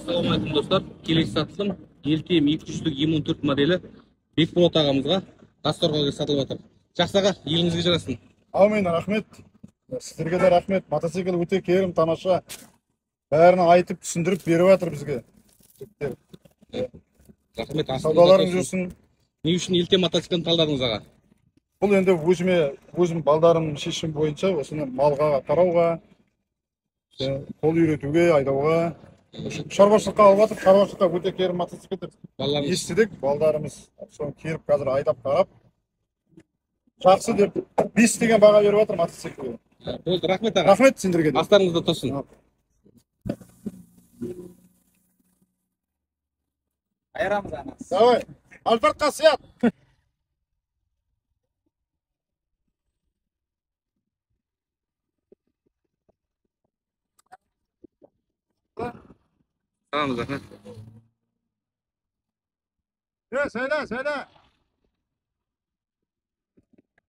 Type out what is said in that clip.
Ассалаумағалейкум, достар. Келесі сатылым LTM 200-лік M14 моделі Бекболат ағамызға Тасторғайға сатылып жатыр. Жақсы аға, еліңізге жарасын. Әумин, рахмет. Сіздерге де рахмет. Мотоцикл өте керім, тамаша. Бәрін айтып, түсіндіріп беріп жатыр бізге. Жігіттер. Рахмет, саудаларыңыз жүрсін. Не үшін LTM мотоциклін талдадыңыз, аға? Бұл енді өзіме, өзім балдарым шешім бойынша осыны малға қарауға, қол үйретуге, айдауға, шаруашылыққа алып жатыр. Шаруашылыққа өте керім мотоцикл деп естідік. Балдарымыз соны келіп қазір айдап қарап, жақсы деп 5 деген баға беріп жатыр мотоциклге. Болды, рахмет аға. Рахмет сендерге де. Астарыңызда тұрсын. Айырамыз анасы. Давай. Альфардқа сият. Tamam, рахмет. Söyle, söyle.